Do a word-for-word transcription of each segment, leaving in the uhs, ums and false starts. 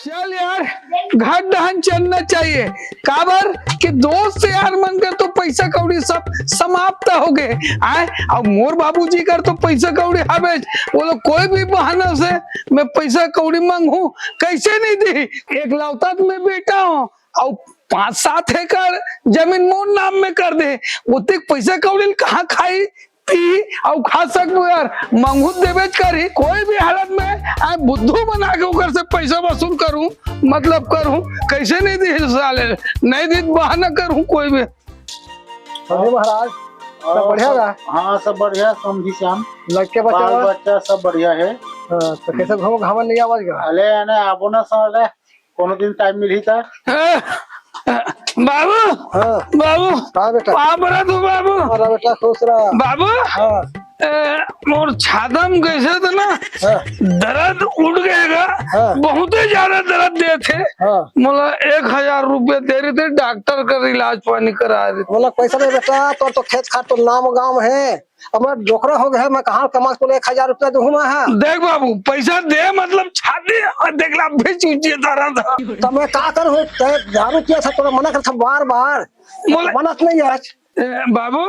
चल यार, घर डहन चलना चाहिए। काबर कि दोस्त यार मन कर तो पैसा कौड़ी सब समाप्त हो गए। आए, अब मोर बाबूजी कर तो पैसा कौड़ी हवे, वो लोग कोई भी बहाना से मैं पैसा कौड़ी मांगू, कैसे नहीं दी? एकलौता तो मैं बेटा हूँ, और पाँच सात एकड़ जमीन मोर नाम में कर दे, ओतेक पैसा कौड़ी ल कहाँ खाई, पी, अउ खा सकबो यार, मांगू त देबेच करही। कोई भी हालत में आए बुद्धू बना के ओकर से पैसा वसूल करूं, मतलब करूं, कैसे नहीं दी साले, नहीं दी त बहाना करूं कोई भी। समधी महाराज, सब और बढ़िया सब, बा? हाँ, सब बढ़िया, समधी श्याम। लड़के बच्चा बाल बा? बच्चा सब बढ़िया है। हाँ, तो कैसे घूम घामन नहीं आवाज गा? अले, अने आबो ना साले, कोनो दिन टाइम मिलही त। ए, बाबू, हाँ। बाबू, हाँ बेटा। पाँव परत हूँ बाबू। हमारा बेटा खुश रहा। बाबू, हाँ। ए, मोर छाता में कैसे तो ना हाँ। दर्द उठ गएगा, हाँ। बहुत ही ज्यादा दर्द देथे। हाँ। मोला एक हजार रुपया दे रहे थे, डॉक्टर कर इलाज पानी करा रहे थे। मोला पैसा नहीं बेटा, तोर तो खेत खार तो नाम गांव है, अब मैं डोकरा हो गया, मैं कहाँ कमा के तोला एक हजार रुपया दूँ मैं, हाँ? देख बाबू, पैसा दे, मतलब छाती, और देख ला, अभी चूचिए तारा था। तो मैं का करूँ? तै दारू पिया था, तोला मना कर था बार बार, मोला मनत नहीं आज। ए, बाबू,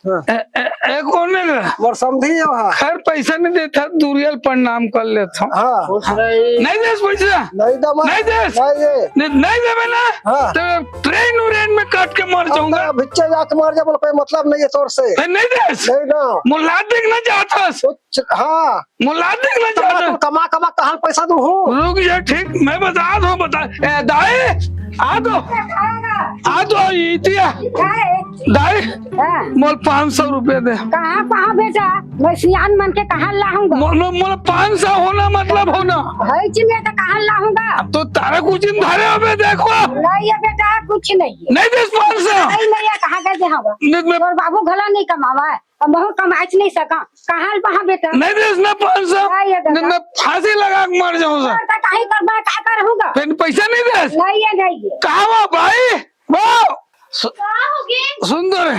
हाँ। ए, ए, ए, कौन है रे? मोर समधी है वहाँ। खैर, पैसा नहीं देता, दूरियल प्रणाम कर लेता हूँ। हाँ। खुश रही। नहीं देस पैसा? नहीं दो मैं। नहीं देस? नहीं दे। नहीं, नहीं देबे ना? हाँ। तो ट्रेन उरेन में काट के मर जाऊंगा। भिच्चे जाके मर जा, बोले कोई मतलब नहीं है तोर से। ए, नहीं देस? नहीं दो। मोला देख ना चाहतस। कुछ, हाँ। मोला देख ना तो मैं चाहतस। तो कमा कमा कहाँ पैसा दूँ हूँ? रुक जा, ठीक, मैं बता दो, बता। ए, दाई, आ तो, आ तो, इतिया। दाई, हाँ। मोल पाँच सौ रुपया दे। कहाँ, कहाँ बेटा? मैं सियान मन के कहाँ लाऊंगा? मो-, मो-, मोला पाँच सौ होना मतलब होना। है जी, मैं तो कहाँ लाऊंगा? अब तो तारा कुछ दिन धरे होबे, देखो। नहीं है बेटा, कुछ नहीं है। नहीं देस पाँच सौ। नहीं, नहीं है, कहाँ गए हवा? नहीं, मैं और बाबू घला नहीं कमावा है, अब बहुत कमाच नहीं सका। कहाँ, कहाँ बेटा? नहीं देस ना पाँच सौ। नहीं है बेटा। नहीं, मैं फांसी लगा के मर जाऊँ सर। और तो कहीं कर, मैं क्या करूँगा? फिर पैसा नहीं देस? नहीं है, नहीं है। कहाँ हुआ भाई? वो सु-, का होगे? सुन तो रे।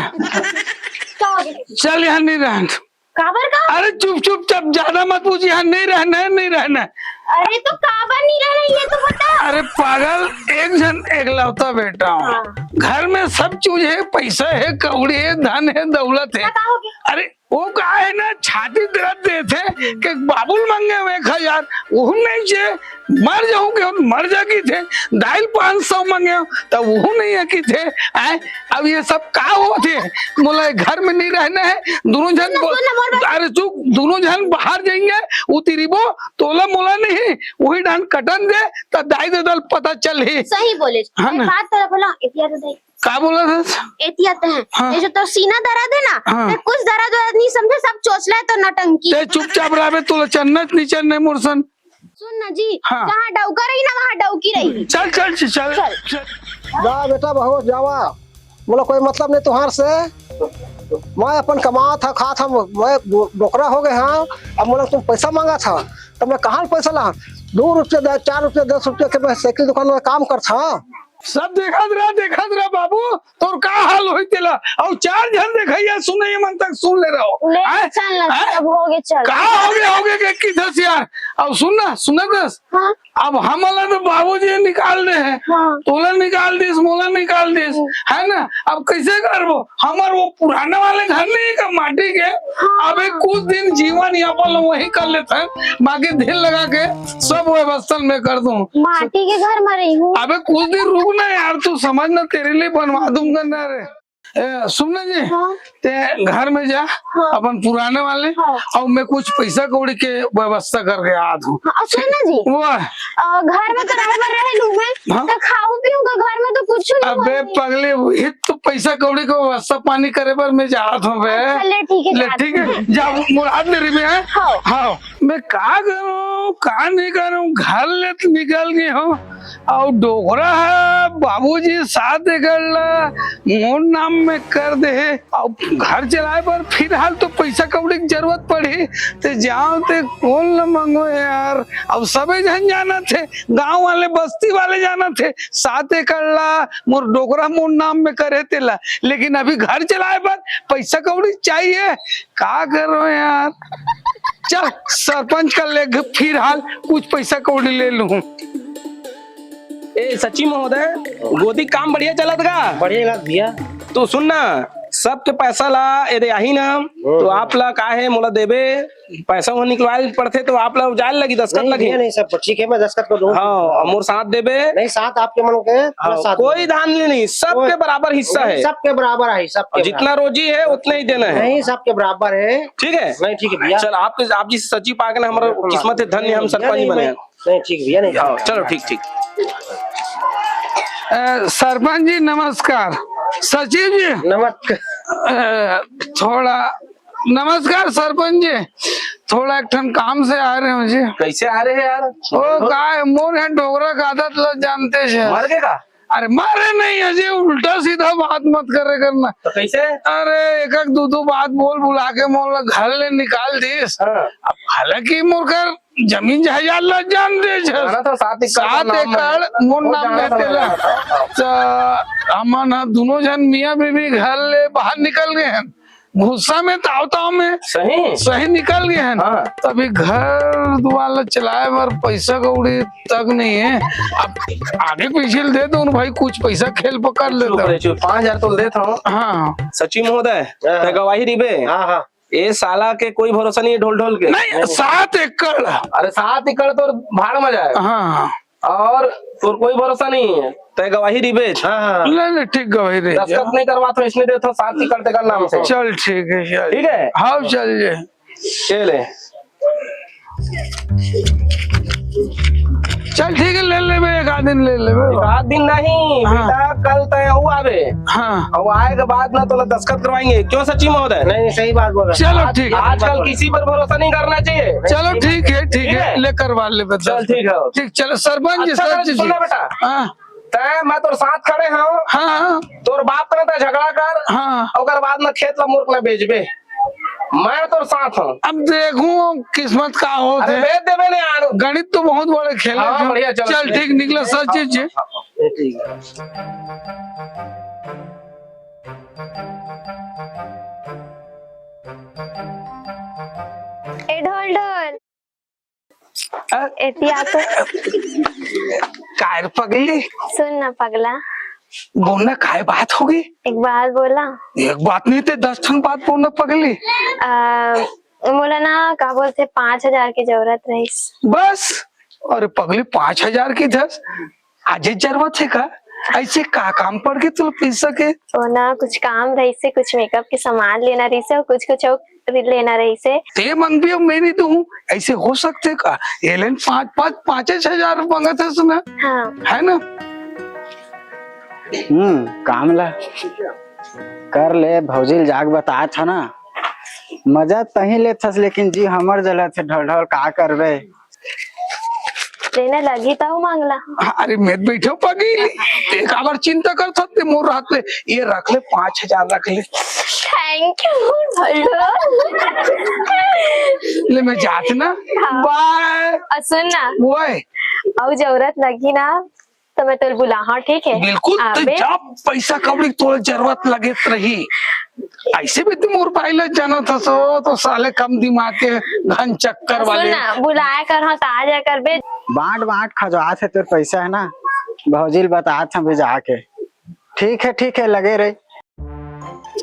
का होगे? चल, यहाँ नहीं रहना। काबर का? अरे चुप, चुपचाप, ज्यादा मत पूछ, यहाँ नहीं रहना है, नहीं रहना है। अरे तो काबर नहीं रहना है, ये तो बता। अरे पागल, एक जन एकलौता बेटा हूँ। हाँ। घर में सब चीज है, पैसा है, कौड़ी है, धन है, दौलत है। का होगे? अरे वो का है ना, छाती दर्द देथे कि बाबू ल मांगे हूँ एक हजार, वो नहीं छे, मर जाऊं कि हम मर जा की थे, दाई ल पाँच सौ मांगे हूँ, तब वो नहीं है की थे। आए, अब ये सब का होथे? मोला घर में नहीं रहना है, दोनों जन सुन ना, बो-, सुन ना, मोर बात। अरे चुप, दोनों जन बाहर जाएंगे, उतरीबो, तोला मोला नहीं, वही डान कटन दे, त दाई ददा ल पता चलही। सही बोले। हाँ एक ना? बात तोला बोला, एतिया तो देख। का बोला था? एतिया ते हैं। हाँ। ये जो तो सीना दर्द है ना, हाँ। ते कुछ दर्द वर्द नहीं समझे, सब चोचला है तो नटंकी। ते चुपचाप रहबे, तोला चन्नत नहीं चन्ने मोर सन। सुन ना जी, हाँ। जहाँ डौका रही ना, वहाँ डौकी रही। चल, चल, चल, चल। चल। चल। जा बेटा, बहुत जावा, मोला कोई मतलब नहीं तुहार से। मैं अपन कमात हा, खात हा, मैं डो-, डोकरा हो गए हाँ। अब मोला तुम पैसा मांगा था, तो मैं कहाँ पैसा ला? दो रुपया दे, चार रुपया, दस रुपया के मैं साइकिल दुकान में काम करता। सब देखत रहा, देखत रहा बाबू, तोर का हाल होई तेला। और चार झन देखैया सुनैया मन तक सुन ले रहो। ले, हैं? चल ना, हैं? अब हो गए, चल। का हो गया, हो गया, के की दस यार? अब सुन ना, सुन ना दस। हाँ। अब हमला तो बाबूजी निकाल दे हैं। हाँ। तोला निकाल दिस, मोला निकाल दिस, हम्म। है ना? अब कैसे करबो? हमर वो पुराने वाले घर नहीं का माटी के, हाँ। अब एक कुछ दिन जीवन यापन वही कर लेते हैं, बाकी दिल लगा के सब व्यवस्था मैं कर दूँ। माटी के घर में रही हूँ। अबे कुछ दिन रुक ना यार, तू समझ ना, तेरे लिए बनवा दूंगा ना रे। ए, सुन ना जी, हाँ। ते घर में जा, हाँ। अपन पुराने वाले, हाँ। और मैं कुछ पैसा कौड़ी के व्यवस्था करके आ दूँ। हाँ, सुन ना जी। वो अ, घर में तो रहे बर रहे लूँ मैं, हाँ। तो खाऊ पीऊँ का, घर में तो कुछ नहीं अबे होई। पगले, वही तो पैसा कौड़ी के व्यवस्था पानी करे बर मैं जात हूँ बे। अच्छा, ले, ठीक है, ले, जात ठीक है, हूँ। जा, मुराद ले रही मैं। हाँ। हाँ, मैं का करूँ, का नहीं करूँ, घर ले तो निकल गए हूँ, और डोकरा है, बाबूजी सात एकड़ ला मोर नाम में कर दे है, और घर चलाए बर फिलहाल तो पैसा कौड़ी की जरूरत पड़ी, ते जाओ ते कौन ल मांगो यार। अब सबे झन जानत हे, गांव वाले, बस्ती वाले जानत हे, सात एकड़ ला मोर डोकरा मोर नाम में करे तेला, लेकिन अभी घर चलाए बर पैसा कौड़ी चाहिए, का करो यार। चल सरपंच कर ले फिलहाल, कुछ पैसा कौड़ी ले लूं। ए, सचिव महोदय, गोदी काम बढ़िया चलत गा? बढ़िया चलत भैया। तो सुन ना, सबके पैसा ला, ए दे आही ना, तो आप ला का हे, मोला देबे, पैसा वहाँ निकलवाए पड़थे, तो आप ला जाए लगी, दस्खत नहीं, लगी। भैया, नहीं, सब ठीक है, मैं दस्खत कर दूँ। हाँ, और मोर साथ देबे। नहीं, साथ आपके मन के, हाँ, साथ कोई धांधली नहीं, सबके कोई बराबर हिस्सा नहीं, है। सबके बराबर है, सबके और जितना बराबर। रोजी है, उतना ही देना है। नहीं, सबके बराबर है। ठीक है? नहीं, ठीक है भैया। चल, आपके, आप जिस सचिव पाके ना, हमारा बिल्कुल। किस्मत है, धन्य, हम नहीं, सरपंच नहीं, बने हैं। नहीं, ठीक भैया, नहीं। हाँ, चलो, ठीक, ठीक। अ, सरपंच जी, नमस्कार। सचिव जी। नमस्कार। अ, थोड़ा, नमस्कार सरपंच जी, थोड़ा एक ठन काम से आए रहेंव जी। कैसे आए रहे यार? ओ, का हे, मोर यहाँ डोकरा के आदत ल जानते छे। मर गे का? अरे, मरे नहीं हे जी, उल्टा सीधा बात मत करे करना। तो कैसे? अरे, एक एक दू दू बात बोल बुला के मोला घर ले निकाल दिस। हाँ। अब हालांकि मोर घर जमीन जायदाद ल जानते छे। जाना था, सात एकड़ सात नाम हे। एकड़ मोर वो नाम जाना था, रहते ला। जाना था। तो हमन ह दोनों झन मियाँ बीबी घर ले बाहर निकल गए हैं। गुस्सा में, ताव ताव में सही? सही निकल गए हैं। हाँ। तभी घर दुआर ल चलाए बर पैसा कौड़ी तक नहीं है। अब आगे पीछे ल दे दो भाई, कुछ पैसा खेल पकड़ लेता। चुप रहे, चुप। पाँच हजार तो देता हूँ। हाँ। सचिव महोदय, हाँ। तैं गवाही रिबे। हाँ, हाँ। ए साला के कोई भरोसा नहीं है, ढोल ढोल के। नहीं, सात एकड़। अरे, सात एकड़ तो भाड़ में जाए। हाँ। और तोर कोई भरोसा नहीं है, तैं गवाही रिबेच। हाँ, हाँ। ले, ले, ठीक गवाही रही। दस्तखत नहीं करवा तो इसने दे तो सात एकड़ तेकर नाम से। चल, ठीक है, चल। ठीक है? हाँ, चल जे। ये ले। चल, ठीक है, ले लेबे, एक आध दिन ले लेबे। एक आध दिन नहीं, हाँ। बेटा, कल तैं अउ आबे। हाँ। अउ आए के बाद ना तोला दस्तखत करवाएंगे। क्यों सचिव महोदय? नहीं, नहीं, सही बात बोल रहे हैं। चलो, आज, ठीक है। आजकल किसी पर भरोसा नहीं करना चाहिए। चलो, ठीक है, ठीक ठीक है, है? ले करवा ले बता। चल, ठीक है। ठीक, चलो, सरपंच जी, अच्छा, सरपंच जी। सुन ना बेटा। हाँ। तैं, मैं तोर साथ खड़े हूँ। हाँ, हाँ। तोर बाप कने तैं झगड़ा कर। हाँ। ओकर बाद में खेत ला मोर कने बेचबे। मैं तोर साथ हूँ। अब देखूं किस्मत का होत अरे, है। बेच देबे ने यार। गणित तो बहुत बड़े खेले हाँ, जो। बढ़िया, चलो, चल, ठीक। ठीक निकला, सच चीज है। हाँ, हाँ, हाँ, ठीक है। ए ढोल ढोल। अ? एती आ तो। काय रे पगली? सुन ना पगला। बोल ना, काय बात होगे? एक बात बोला। एक बात नहीं ते दस ठन बात बोल ना पगली। अ, मोला ना का बोलथे, पाँच हजार के जरूरत रहिस। बस? अरे पगली, पाँच हजार के दस? आजे जरूरत हे का? ऐसे का काम पड़ गे तोला पैसा के? ओ ना, कुछ काम रहिसे, कुछ मेकअप के सामान लेना रहिसे, कुछ कुछ अउ लेना रहिसे। ते मंगबे अउ मैं नहीं दूं, ऐसे हो सकथे का? ये ले न पाँच, पाँच, पाँच हजार मांगत हस ना। हाँ। है ना? हम्म, काम ला कर ले, भौजी ल जाके बतात हस ना। मजा तहीं लेत हस, लेकिन जी हमर जलत हे ढोल ढोल, का करबे? लेना लगही तहु मांगला। अरे मैं बैठो पगली, ते काबर चिंता करत हस ते मोर हाथ ले, ये रख ले, पाँच हजार रख ले। Thank you भैया। ले मैं जात ना। हाँ। Bye। अउ सुन ना। ओए। अउ जरूरत लगही ना तो मैं तोला बुलाहूं, ठीक है? बिल्कुल, ते आबे। जब पैसा कौड़ी तोला जरूरत लगे रही, ऐसे भी तुम मोर भाई ला जानत हस, तो साले कम दिमाग के घन चक्कर सुन वाले। ना, बुलाया कर, हाँ, तो आ जाया करबे। बांट बांट खजवात हे तोर पैसा हे ना, भौजी ल बतात हस अभी जाके। ठीक है, ठीक है, लगे रही।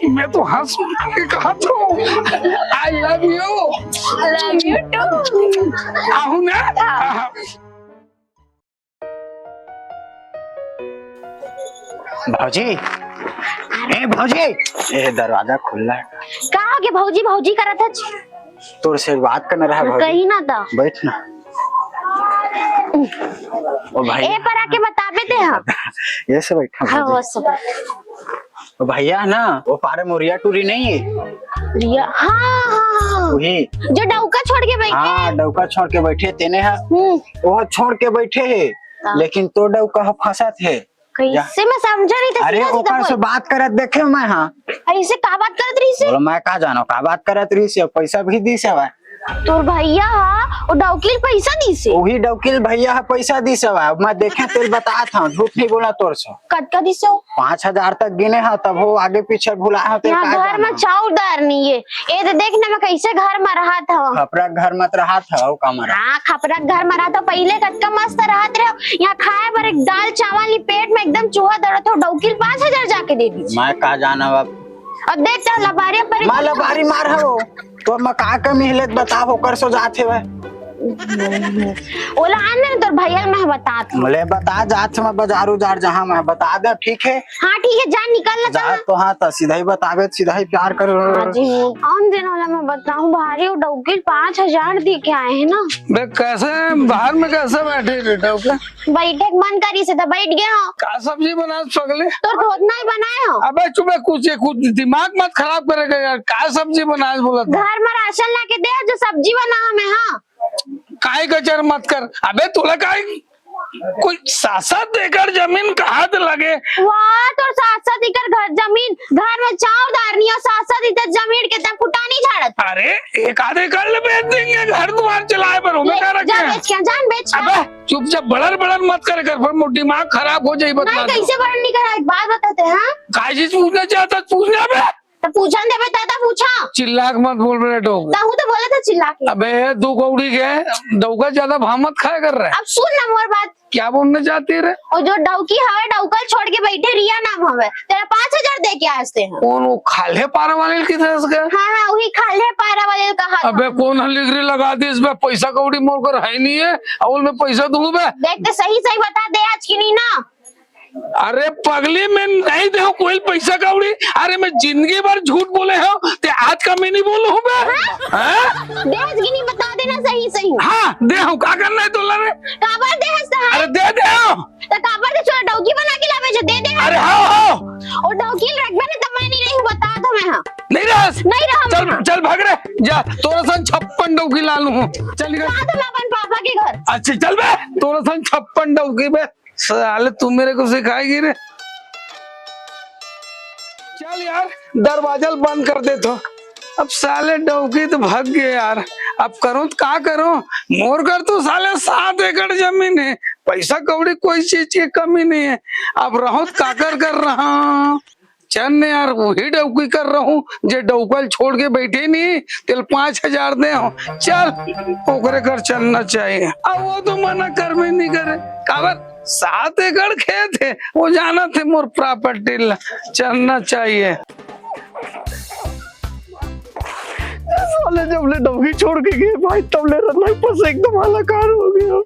मैं तो हंस के कहा था, I love you। Love you too। आहू ना? हाँ। भौजी, ए भौजी, ए दरवाजा खुल्ला हे। का होगे भौजी, भौजी करत हस? तोर से बात करना रहा भौजी। कही ना तो। बैठ ना। ओ भाई। ए पर आके बताबे ते हाँ। ये से बैठा हाँ, भौजी। वो सब। ओ भैया ना, वो पारे मोरिया टूरी नहीं है? रिया, हाँ, हाँ, हाँ। वही। जो डौका छोड़ के बैठे हाँ, हैं। डौका छोड़ के बैठे तेने हा। हम्म। वो छोड़ के बैठे है, हाँ। लेकिन तो डौका ह फंसत है। कैसे जा। मैं समझा नहीं था, अरे, सीधा सीधा ओकर से बोल। बात करत देखे मैं, हाँ। ऐसे का बात करत रही से? बोलो, मैं का जानो, का बात करत रही से, पैसा भी दी से भाई। तोर भैया हा ओ डौकी ल पैसा दिसे? वही डौकी ल भैया हा पैसा दिसे बा। मैं देखे तेल बतात हूँ, झूठ नहीं बोला तोर से। कतका दिसे हो? पाँच हजार तक गिने हा, तब हो आगे पीछे भुला हा, तेल यहाँ का घर जाना? में चाउर दार नहीं है। ए तो देख ना, मैं कैसे घर में रहत हव। खपरा घर मत रहत हव, का मरा? हाँ, खपरा घर में रहत हव। पहले कतका मस्त रहत रहे। यहाँ खाए बर एक दाल चावल ही पेट में एकदम चूहा दौड़त हो। डौकी ल पाँच हजार जाके दे दीजिए। मैं का जाना अब। अब देख तो लबारी पर माँ लबारी मार हो। तो मैं का कमी हिलत बताओ, ओकर सो जात हे वह। ओला आन दे ना, तोर भैया ल मैं बतात हूँ। ले बता, जात हूँ मैं बाजार उजार जहाँ मैं बता दे, ठीक है? हाँ, ठीक है, जा निकल ना जा तहाँ। तो हाँ, तो सीधा ही बतावे, सीधा ही प्यार कर। हाँ जी, आन दे ना, ओला मैं बताऊँ, भारी वो डौकी पाँच हजार दे के आए हैं ना। बे, कैसे बाहर में कैसे बैठे रे डौकी? बैठे के मन करी से तो बैठ गए हो। का सब्जी बनास पगले? तोर धोतना ही बनाए हो। अबे चुप है, कुछ ये कुछ दिमाग मत खराब करेगा यार। का सब्जी बनास बोलत है? घर में राशन लाके दे, जो सब्जी बनावा मैं, हाँ। काय गजर मत कर। अबे तोला काय, कोई सात सात एकड़ जमीन कहाँ से लगे? वाह, तोर सात सात एकड़ घर जमीन, घर में चाउर दार नहीं हो, सात सात एकड़ जमीन के तब फुटानी झाड़त। अरे, एक आधे एकड़ ले बेच देंगे, घर द्वार चलाए पर हमें ले, का रखे जा हैं? बेच के, जान बेच के। अबे चुपचाप बड़र बड़र मत कर कर, फिर मोर दिमाग खराब हो जाई, बता नहीं, दो। कैसे बड़र नहीं करा, एक बात बताते हैं, हाँ? काय चीज पूछना चाहता, पूछना बे। तो पूछन देबे, दादा पूछा। चिल्ला के मत बोल रे डौकी। तहू तो बोला था चिल्ला के। अबे दो कौड़ी के डौका ज्यादा भाव मत खाया कर रहे। अब सुन ना मोर बात। क्या बोलना चाहती है रे? वो जो डौकी हवे, डौकल छोड़ के बैठे, रिया नाम हवे, तेरा पाँच हजार दे के आस्ते हैं। कौन वो खाल्हे पारा वाले की तरह से? हाँ, हाँ, वही खाल्हे पारा वाले का हाथ। अबे कौन हलिगरी लगा दी इसमें? पैसा कौड़ी मोर कर है नहीं है, अउल में पैसा दूँ बे। देख तो सही सही बता दे आज की नहीं ना। अरे पगली, मैं नहीं देहूँ कोई पैसा कौड़ी। अरे मैं जिंदगी भर झूठ बोले हूँ, ते आज का मैं नहीं बोलू हूँ बे। हाँ? हाँ? देहस कि नहीं बता देना सही सही। हाँ, दे हूँ, का करना है तोला रे? काबर देहस तो है? अरे दे दे हूँ। तो काबर दे, छोरा डौकी बना के लावे जो दे दे। अरे हाँ, हाँ। और डौकी रखबे ना तो मैं नहीं रहूँ, बता दो मैं, हाँ। नहीं रहस? नहीं रहूँ चल, मैं। चल भाग रे, जा, तोरा सन छप्पन डौकी ला लूँ हूँ। चल निकल। जा तो मैं अपन पापा के घर। अच्छा चल बे, तोरा सन छप्पन डौकी बे। साले तू मेरे को सिखाएगी रे। चल यार, दरवाजा ल बंद कर दे तो। अब साले डौकी तो भाग गए यार। अब करूँ तो का करूँ? मोर घर तो साले सात एकड़ जमीन है, पैसा कौड़ी कोई चीज की कमी नहीं है। अब रहूँ तो काकर कर रहा हूँ। चल यार, वही डौकी कर रहूं, जे डौकल छोड़ के बैठे नहीं, तेल पाँच हजार दे हो। चल, ओकरे कर चलना चाहिए। अब वो तो मना कर में नहीं करे, काबर सात एकड़ खेत है, वो जाना थे मोर प्रॉपर्टी ला, चलना चाहिए। साले जब ले डौकी छोड़ के गए भाई, तब ले रनाई पर से एकदम हालाकार हो गया।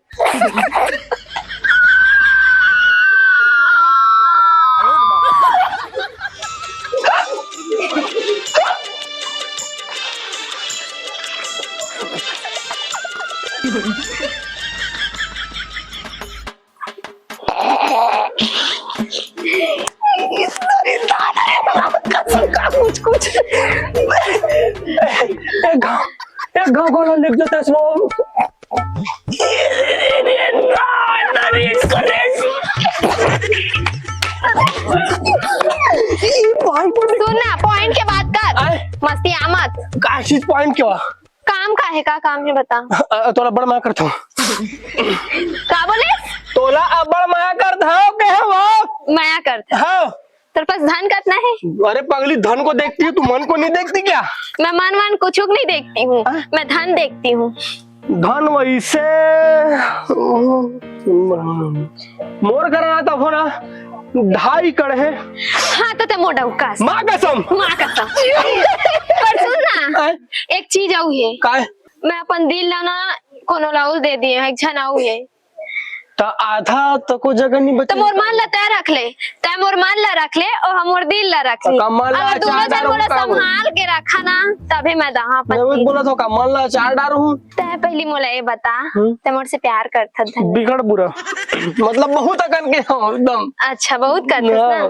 कुछ कुछ। एक गाँव, एक गाँव को लिख देते हैं। सुन ना, पॉइंट के बात कर। आय? मस्ती आ मत। का चीज पॉइंट के बा? काम का है, का काम है बता। अ, तोला बड़ मया करत हूँ। का बोले? तोला अब बड़ मया करत हूँ, कहे वो? मया करत है। हाँ। तेरे पास धन कितना है? अरे पगली, धन को देखती है तू, मन को नहीं देखती क्या? मैं मन वन कुछ नहीं देखती हूँ, हाँ? मैं धन देखती हूँ। धन वैसे मोर करा आता हो ना, ढाई कड़ है। हाँ, तो ते मोटा उकास। माँ कसम। माँ कसम। पर सुन ना, आय? एक चीज आऊ है। काय? मैं अपन दिल ला ना कोनो ला अउ दे दिए, एक झन आऊ है। त आधा तको जगह नहीं बचे। त मोर मन ला तय रख ले, तय मोर मन ला रख ले और हम मोर दिल ला रख ले। का मन ला अगर दोनों अचार जन डारो मोला का बोल? संभाल के रखा ना, तभी मैं दहा मैं वो पत्नी। बोला था, का मन ला अचार डारो हूँ। तय पहली मोला ये बता, हम्म? तय मोर से प्यार करथस धन? बिगड़ बुरा। मतलब बहुत अकन के हो एकदम। अच्छा, बहुत करथस ना? हाँ।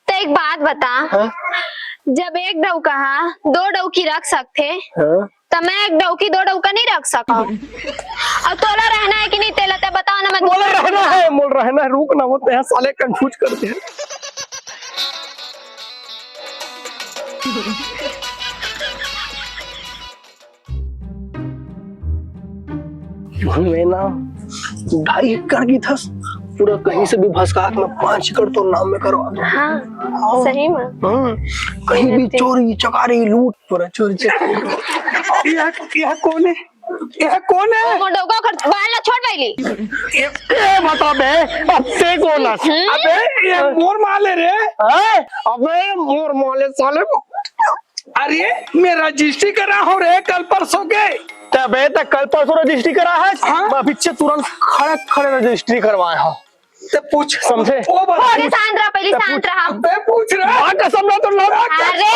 तो एक बात बता, हाँ? जब एक डौका हा दो डौकी रख सकथे, हाँ? तो मैं एक डौकी दो डौका नहीं रख सकूं। और तोला रहना है कि नहीं, तेला ते बताओ ना, मैं मोला रहना है, मोला रहना है, रुक ना, वो तो यहाँ साले कंफ्यूज कर दे। मैं ना ढाई एकड़ की थस, पूरा कहीं से भी भसका के मैं पाँच एकड़ तो नाम में करवा दूँ। हाँ, हाँ। सही में। हम्म, कहीं भी चोरी चकारी लूट, पूरा चोरी चकारी। यह यह कौन है? यह कौन है? मोर डौका कर बाल ला छोड़ बैली। ए, ए बता बे, अब ते कौन हस? हम्म? अबे ये मोर माल है रे। हैं? अबे मोर माल है साले। अरे मैं रजिस्ट्री करा हूँ रे कल परसों के। तबे तक कल परसों रजिस्ट्री करा है। हाँ? मैं अभी से तुरंत खड़े खड़े रजिस्ट्री करवाए हूँ। ते पूछ। समझे? ओ बात अरे पूछ। शांत रहा, पहले ते शांत पूछ। रहा। अबे पूछ रे। बात समझा तो ना। अरे!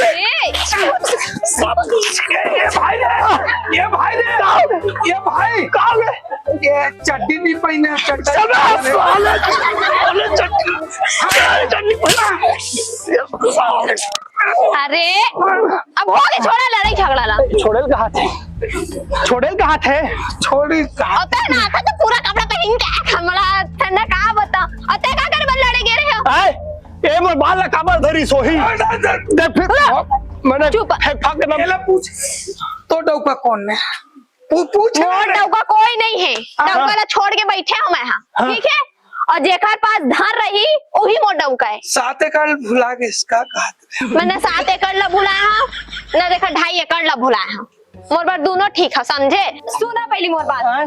अरे! सब कुछ के, ये भाई रे, ये भाई रे, ये भाई। ये चड्डी नहीं पहने, चड्डी। साले, साले, चड्डी, साले, चड्डी पहना। अरे, अब हो गया, छोड़ा लड़ाई झगड़ा ला। छोड़ेल कहा थे? छोड़ेल कहा थे? छोड़ी का? अते ना, अते तो पूरा कपड़ा पहन के आया, हमरा ठंडा का बता। अते का करे बल लड़े गे रहे हो? आए, ए मोर बाल ला काबर धरी सोही? दे फिर, ला। मैंने चुप। फेंक, फेंक के ना। एला पूछ, तो डौका कौन है? पू-, पूछ मोर ना। डौका कोई नहीं है। हाँ। डौका ला छोड़ के बैठे हो मैं, हाँ। हाँ। ठीक है? और जेकर पास धन रही, वही मोर डौका है। सात एकड़ भुला के इसका कहा था। मैंने सात एकड़ ला भुलाया हूँ, ना देखा ढाई एकड़ ला भुलाया हूँ। मोर बर दोनों ठीक है, समझे? सुना पहली मोर बात। हाँ।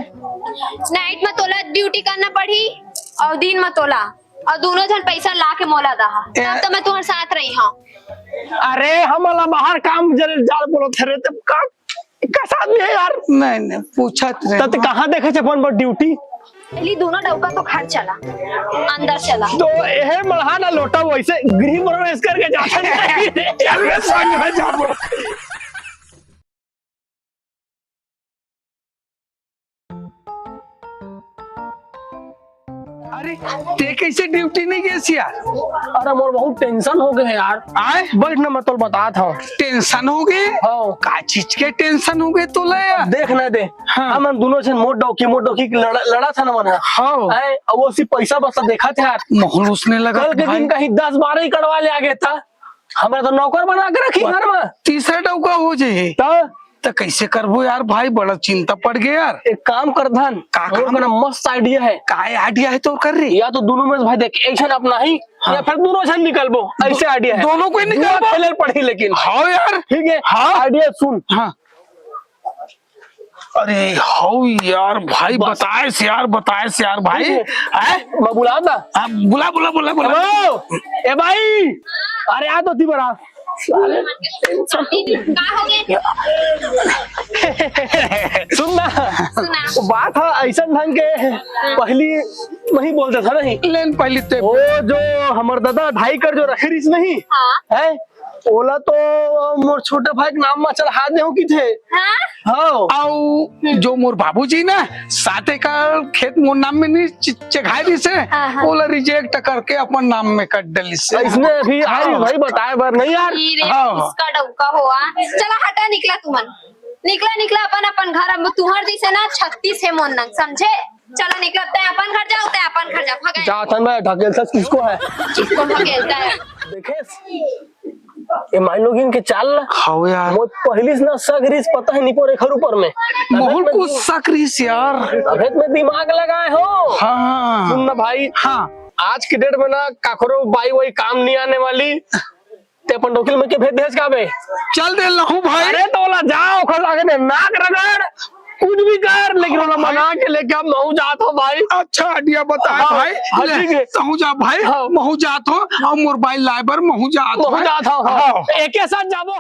नाइट में तोला ड्यूटी करना पड़ी और दिन में तोला, और दोनों झन पैसा ला के मोला दहा, ए- तब तो मैं तुम्हारे साथ रही हूँ। अरे हमला बाहर काम जल जाल बोलत हरे, तब का, का साथ में है यार? नहीं, नहीं, पूछत रहे। तब कहाँ देखे छे अपन बर ड्यूटी? पहली दोनों डौका तो घर चला, अंदर चला। तो यह मड़हा ना लोटा वैसे गृह प्रवेश करके जाता नहीं। चल रे संग में जाबो। अरे, ते कैसे ड्यूटी नहीं गेस यार? अरे, मोर बहुत टेंशन हो गए यार। आए? बैठ ना, मैं तोल बतात हूँ। टेंशन हो गए? हाँ। का चीज के टेंशन हो गए तोला यार? देख ना दे। हाँ। हमन दोनों झन मोर डौकी, मोर डौकी के लड़ा, लड़ा था ना मन। हाँ। आए, अब वो सिर्फ पैसा बस देखा था यार। महूँ उसने लगा कल के भाई। दिन कहीं दस बारह ही कड़वा ले आ गया था। हमरा तो नौकर बना के रखी घर में। तीसरा डौका हो जाए। तो? तो कैसे करबो यार भाई, बड़ा चिंता पड़ गया यार। एक काम कर धन, का मोर काम? कना मस्त आइडिया है। का आइडिया है तो कर रे? या तो दोनों में से भाई देख, एक झन अपना ही, हाँ। या फिर दोनों झन निकलबो, ऐसे दो-, आइडिया है। दोनों को ही निकलबो। दोनों खेलल पड़ी लेकिन। हाँ यार। ठीक है, हाँ। आइडिया सुन। हाँ। अरे हौ यार भाई, बस। बताए से यार, बताए से यार भाई। ठीक है। हैं? मैं बुला ना। हाँ, बुला, बुला, बुला, बुला। हेलो, ए भाई, अरे आ तो ती बड़ा। साले, का हो गए? सुन ना। सुना। बात है ऐसा ढंग के, पहली नहीं बोलते था नहीं। लेन पहली ते वो जो हमर दादा ढाई कर जो रखे रिस नहीं हाँ। है, ओला तो मोर छोटे भाई के नाम मा चढ़ा दे हो की थे। हाँ? हाँ। अउ जो मोर बाबूजी ना, सात एकड़ खेत मोर नाम में नहीं चि-, चघाए दिस हे, हाँ, हाँ। ओला रिजेक्ट करके अपन नाम में कर डलिस हे। इसने अभी हाँ। भाई बताए बर नहीं यार। ई रे, हाँ। इसका डौका हुआ। चला हटा, निकला तुमन। निकला, निकला अपन, अपन घर। अब तुहर दिस हे ना, छत्तीस हे मोर नंग, समझे? चला निकला, तै अपन घर जाओ, तै अपन घर जा, भगाए। जा थन भाई, ढकेल सस किसको है? किसको ढकेलता है? देखे? ये मान लो कि इनके चाल ला। हाँ यार। मोर पहली से ना सक रिस पता है निपोर एखर ऊपर में। महूँ ल कुछ सक रिस यार। अबे मैं दिमाग लगाए हो। हाँ। सुन ना भाई। हाँ। आज के डेट में ना काकरो बाई वाई काम नहीं आने वाली। ते अपन डौकी ल मइके भेज देस का बे? चल दे लहू भाई। अरे तो ओला जाओ, ओखर आगे ने नाक रगड़, कुछ भी कर, लेकिन ओला मना के लेके आ, महूँ जात हो भाई। अच्छा आइडिया बता हाँ, भाई। हाँ, ले, ठीक है। तहूँ जा भाई, हाँ। महूँ जात हो, अउ मोर बाई लाए बर महूँ जात हो। महूँ जात हो, हाँ। हाँ। एके साथ जाबो।